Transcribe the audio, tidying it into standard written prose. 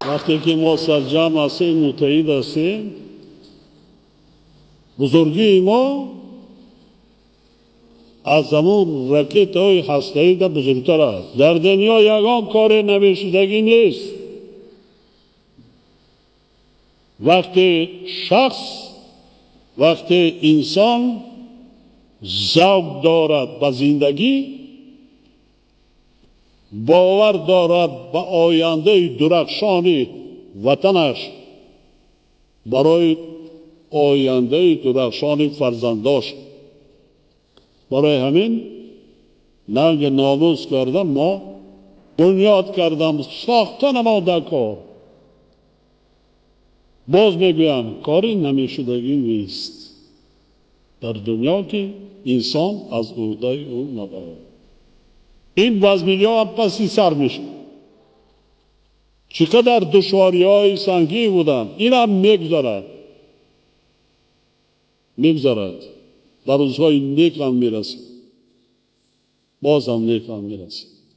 Вақте ки мо сарҷамъ ҳастем, муттаҳид ҳастем, бузургии мо аз ҳамон ракетҳои ҳастаӣ бузургтар аст. Дар дунё ягон кори нашуданӣ нест. Вақте шахс, вақте инсон завқ дорад ба зиндагӣ, бовар дорад ба оянда дурахшони ватанаш, барои оянда дурахшони фарзандонаш. Барои ҳамин нанг номус кардем мо, бунёд кардем, сохтем мо дар кор. Боз мегӯям, кори нашуданӣ нест дар дунё, ки инсон аз уҳдаи он барнаояд. Ин вазминҳо ҳам пас сар мешавад. Чӣ қадар душвориҳои сангин буданд, ин ҳам мегузарад. Мегузарад. Ба рӯзҳои нек ҳам мерасем. Боз ҳам нек ҳам мерасем.